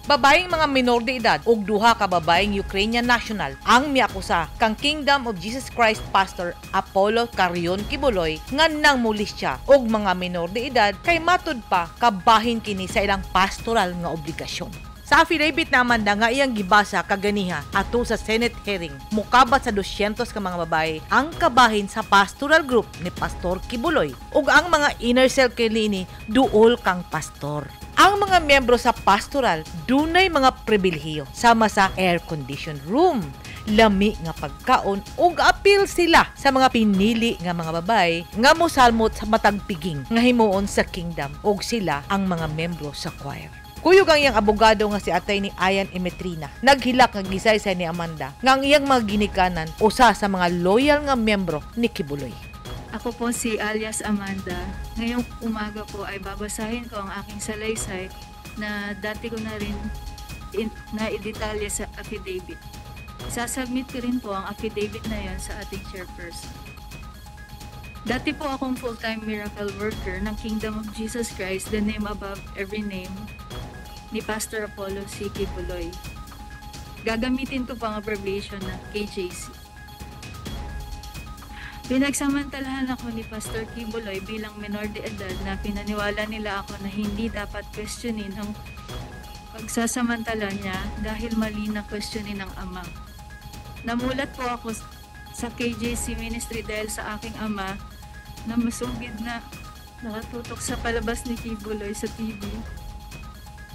Babaeng mga minor de edad ug duha ka babaeng Ukrainian national ang miakusa kang Kingdom of Jesus Christ Pastor Apollo Carrion Quiboloy nga nang siya og mga minor de edad kay matud pa kabahin kini sa ilang pastoral nga obligasyon. Sa affidavit naman na nga iyang gibasa kaganiha ato sa Senate hearing, mukabat sa 200 ka mga babae ang kabahin sa pastoral group ni Pastor Quiboloy ug ang mga inner circle niini duol kang pastor. Ang mga miyembro sa pastoral dunay mga pribilehiyo sama sa air-conditioned room, lami nga pagkaon ug apil sila sa mga pinili nga mga babae nga mosalmot sa matag piging nga himuon sa kingdom ug sila ang mga miyembro sa choir. Kuyog ang iyang abogado nga si Attorney Ayan Emetrina. Naghilak nga gisaysay ni Amanda nga ang iyang mga ginikanan usa sa mga loyal nga miyembro ni Quiboloy. Ako po si alias Amanda. Ngayong umaga po ay babasahin ko ang aking salaysay na dati ko na rin na idetalye sa affidavit. Sasubmit ko rin po ang affidavit na yon sa ating chairperson. Dati po akong full-time miracle worker ng Kingdom of Jesus Christ, the name above every name, ni Pastor Apollo C. Quiboloy. Gagamitin ko po ang abbreviation na KJC. Pinagsamantalahan ako ni Pastor Quiboloy bilang menor de edad na pinaniwala nila ako na hindi dapat questionin ang pagsasamantala niya dahil mali na questionin ang ama. Namulat po ako sa KJC ministry dahil sa aking ama na masugid na nakatutok sa palabas ni Quiboloy sa TV.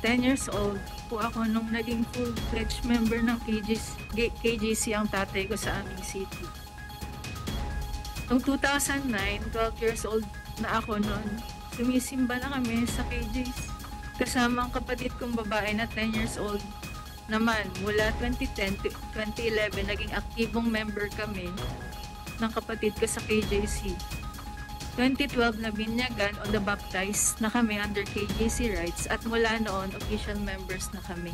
10 years old po ako nung naging full-fledged member ng KJC, KJC ang tatay ko sa aming city. Noong 2009, 12 years old na ako noon, sumisimba na kami sa KJC. Kasama ang kapatid kong babae na 10 years old naman. Mula 2010 to 2011, naging aktibong member kami ng kapatid ko sa KJC. 2012 na binyagan o na-baptize na kami under KJC rites at mula noon, official members na kami.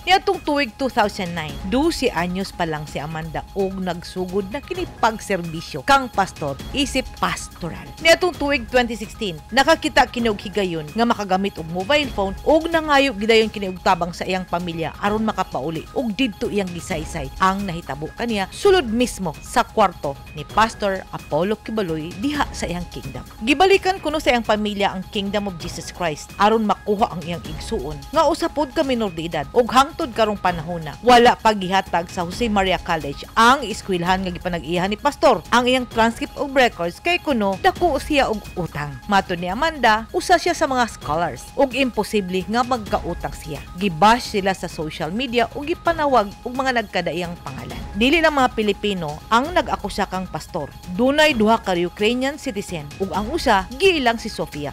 Niadtong tuig 2009, 12 anyos pa lang si Amanda og nagsugod na kini pagserbisyo kang pastor isip pastoral. Niadtong tuig 2016, nakakita kini og higayon nga makagamit og mobile phone ug nangayo gidayon kini og tabang sa iyang pamilya aron makapauli ug didto iyang gisaysay ang nahitabo kaniya sulod mismo sa kwarto ni Pastor Apollo Quiboloy diha sa iyang kingdom. Gibalikan kuno sa iyang pamilya ang Kingdom of Jesus Christ aron makuha ang iyang igsuon nga usa pod ka minor de edad ug hangtod karong panahon na wala pa gihatag sa Jose Maria College, ang eskwelahan nga gipanag-iyahan ni pastor, ang iyang transcript of records kay kuno dako siya og utang. Matod ni Amanda, usa siya sa mga scholars ug imposible nga magkautang siya. Gibash sila sa social media ug gipanawag og mga nagkadaiyang pangalan. Dili lang mga Pilipino ang nag-akusa kang pastor. Dunay duha ka Ukrainian citizen ug ang usa giilang si Sofia.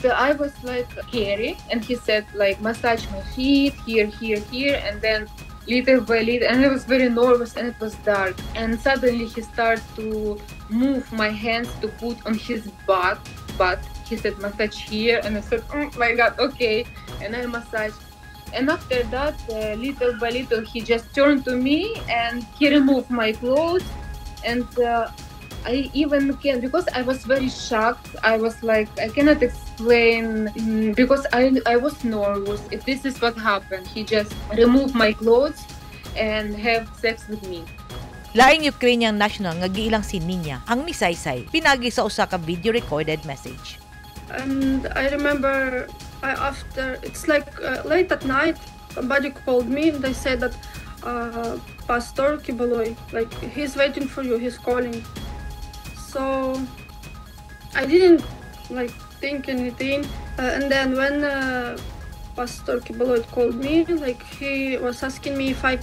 So I was like carry, and he said like, "Massage my feet here, here, here," and then little by little, and I was very nervous, and it was dark, and suddenly he started to move my hands to put on his butt, but he said, "Massage here," and I said, "Oh my God, okay," and I massage. And after that, little by little, he just turned to me and he removed my clothes, and I even can, because I was very shocked. I was like, I cannot explain because I was nervous. If this is what happened, he just removed my clothes and have sex with me. Laing Ukrainian national nga giilang si Ninya ang misaysay pinagi sa usa ka video recorded message. And I remember I after it's like late at night, somebody called me and they said that Pastor Quiboloy, like, he's waiting for you, he's calling. So I didn't like think anything, and then when Pastor Quiboloy called me, like, he was asking me if I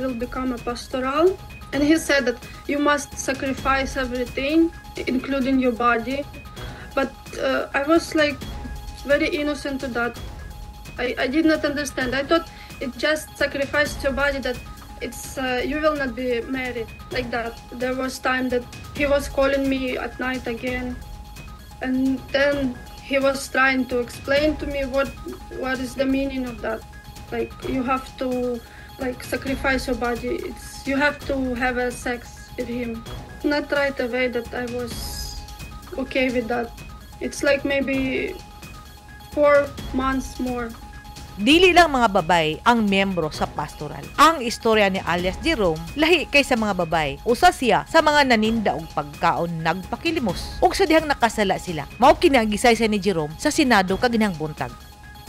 will become a pastoral, and he said that you must sacrifice everything, including your body. But I was like very innocent to that. I did not understand. I thought it just sacrificed your body, that it's you will not be married like that. There was time that he was calling me at night again, and then he was trying to explain to me what is the meaning of that. Like, you have to like sacrifice your body. It's you have to have a sex with him. Not right away that I was okay with that. It's like maybe 4 months more. Dili lang mga babay ang miyembro sa pastoral. Ang istorya ni alias Jerome lahi kaysa mga babay. Usa siya sa mga naninda og pagkaon, nagpakilimos. Ug sa dihang nakasala sila. Mao kini ang gisaysay ni Jerome sa Senado kaganihang buntag.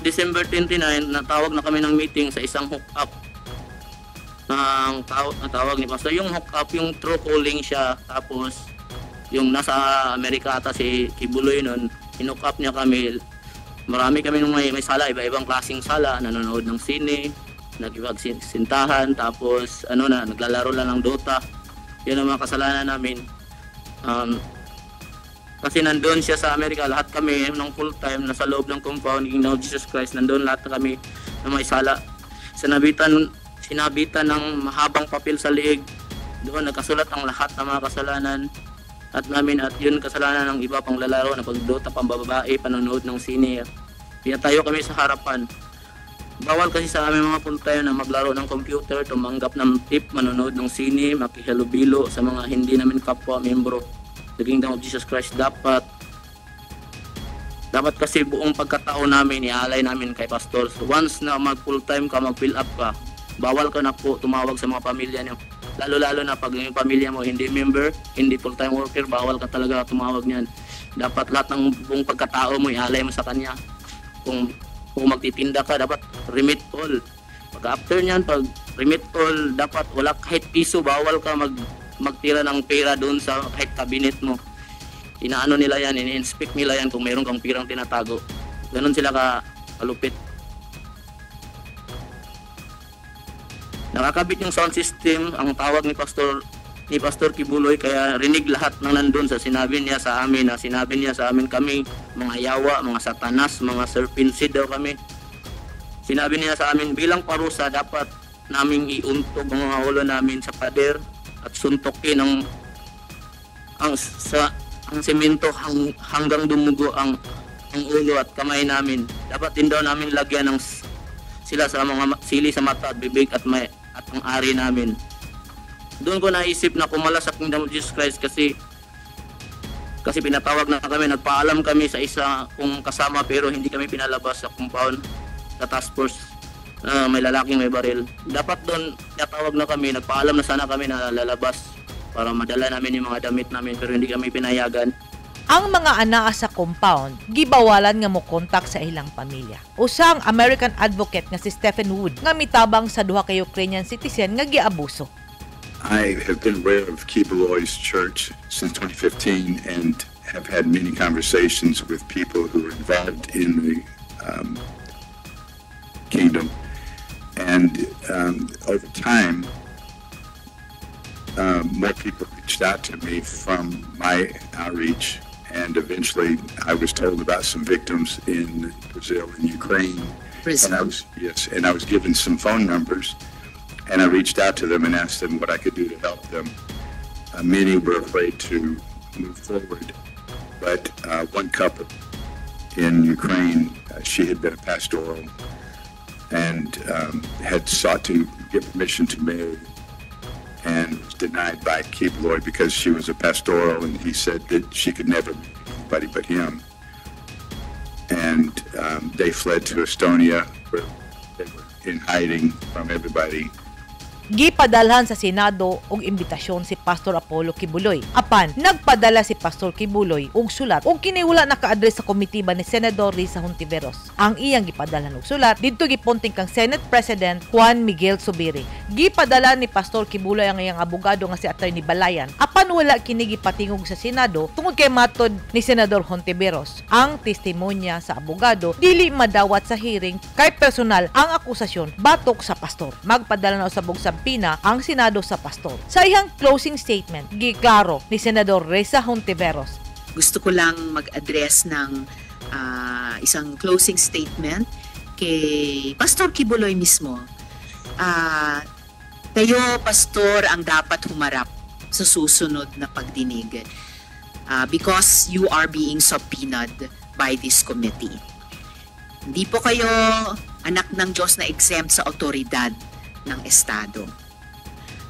December 29, natawag na kami ng meeting sa isang hook-up ng tawag ni Pastor. Yung hook-up, yung true calling siya. Tapos, yung nasa Amerika ata si Quiboloy nun, hinook up niya kami. Marami kami nung may sala, iba-ibang klaseng sala, nanonood ng sine, nagipagsintahan, tapos ano na, naglalaro lang ng Dota. Yun ang mga kasalanan namin. Kasi nandun siya sa Amerika, lahat kami ng full time nasa loob ng compound Kingdom of Jesus Christ, nandun lahat kami na may sala. Sinabitan ng mahabang papel sa liig. Doon nakasulat ang lahat ng mga kasalanan at namin at yun kasalanan ng iba pang lalaro na pagdota, pambababae, panonood ng sine. Pinatayo kami sa harapan. Bawal kasi sa aming mga full time na maglaro ng computer, tumanggap ng tip, manonood ng sine, makihalubilo sa mga hindi namin kapwa membro the Kingdom of Jesus Christ. Dapat kasi buong pagkatao namin ialay namin kay pastor. So once na mag full time ka, mag fill up ka, bawal ka na po tumawag sa mga pamilya niyo. Lalo-lalo na pag yung pamilya mo hindi member, hindi full time worker, bawal ka talaga tumawag niyan. Dapat lahat ng buong pagkatao mo ialay mo sa kanya. Kung magtitinda ka, dapat remit all. Pag after niyan, pag remit all, dapat wala kahit piso, bawal ka magtira ng pera doon sa kahit cabinet mo. Inaano nila yan, ini-inspect nila yan kung mayroon kang pirang tinatago. Ganon sila ka kalupit. Nakakabit yung sound system, ang tawag ni Pastor Quiboloy, kaya rinig lahat ng nandun sa sinabi niya sa amin na sinabi niya sa amin kami mga yawa, mga satanas, mga serpent seed daw kami. Sinabi niya sa amin bilang parusa, dapat naming iuntog ang mga ulo namin sa pader at suntokin ang sa ang semento hanggang dumugo ang ulo at kamay namin. Dapat din daw namin lagyan ng sila sa mga sili sa mata at bibig at may at ang ari namin. Doon ko naisip na kumala sa Kingdom of Jesus Christ kasi pinatawag na kami, nagpaalam kami sa isa kong kasama pero hindi kami pinalabas sa compound, sa task force na may lalaking may baril. Dapat doon, natawag na kami, nagpaalam na sana kami na lalabas para madala namin yung mga damit namin pero hindi kami pinayagan. Ang mga anaa sa compound gibawalan nga mokontak sa ilang pamilya. Usang American advocate nga si Stephen Wood nga mitabang sa duha ka Ukrainian citizen nga giabuso. I have been aware of Quiboloy's church since 2015 and have had many conversations with people who are involved in the kingdom. And over time, more people reached out to me from my outreach. And eventually, I was told about some victims in Brazil and Ukraine. Brazil. And I was, yes, and I was given some phone numbers, and I reached out to them and asked them what I could do to help them. Many were afraid to move forward, but one couple in Ukraine, she had been a pastoral and had sought to get permission to marry and was denied by Quiboloy because she was a pastoral, and he said that she could never marry anybody but him. And they fled to Estonia, where they were in hiding from everybody. Gipadalhan sa Senado og imbitasyon si Pastor Apollo Quiboloy. Apan nagpadala si Pastor Quiboloy og sulat ug kini wala naka-address sa komitiba ni Senador Risa Hontiveros. Ang iyang gipadalhan og sulat didto gipunting kang Senate President Juan Miguel Zubiri. Gipadala ni Pastor Quiboloy ang iyang abogado nga si Attorney Balayan. Apan wala kini gipatingog sa Senado tungod kay matod ni Senador Hontiveros, ang testimonya sa abogado dili madawat sa hearing kay personal ang akusasyon batok sa pastor. Magpadala na usab og subpoena ang Senado sa pastor. Sa iyang closing statement, giklaro ni Senador Risa Hontiveros. Gusto ko lang mag-address ng isang closing statement kay Pastor Quiboloy mismo. Kayo, Pastor, ang dapat humarap sa susunod na pagdinig because you are being subpoenaed by this committee. Hindi po kayo anak ng Diyos na exempt sa otoridad ng Estado.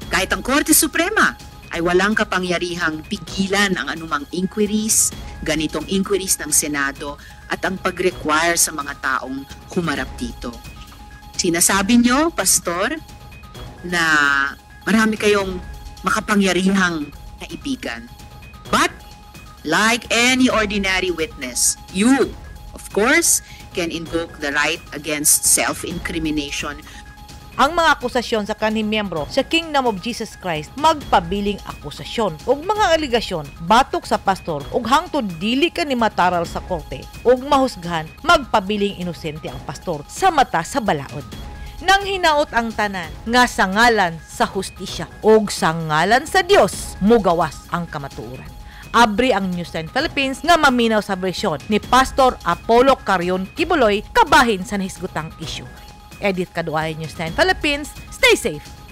Kahit ang Korte Suprema ay walang kapangyarihang pigilan ang anumang inquiries, ganitong inquiries ng Senado at ang pag-require sa mga taong humarap dito. Sinasabi nyo, Pastor, na marami kayong makapangyarihang kaibigan. But, like any ordinary witness, you, of course, can invoke the right against self-incrimination. Ang mga akusasyon sa kanhing miyembro sa Kingdom of Jesus Christ magpabiling akusasyon ug mga alegasyon batok sa pastor, ug hangtod dili kani mataral sa korte ug mahusgahan, magpabiling inosente ang pastor sa mata sa balaod. Nang hinaot ang tanan nga sa ngalan sa hustisya ug sa ngalan sa Dios mugawas ang kamatuoran. Abri ang News 10 Philippines nga maminaw sa bersyon ni Pastor Apollo Carrion Quiboloy kabahin sa nahisgutang issue. Edith Kaduay, News 10 Philippines. Stay safe.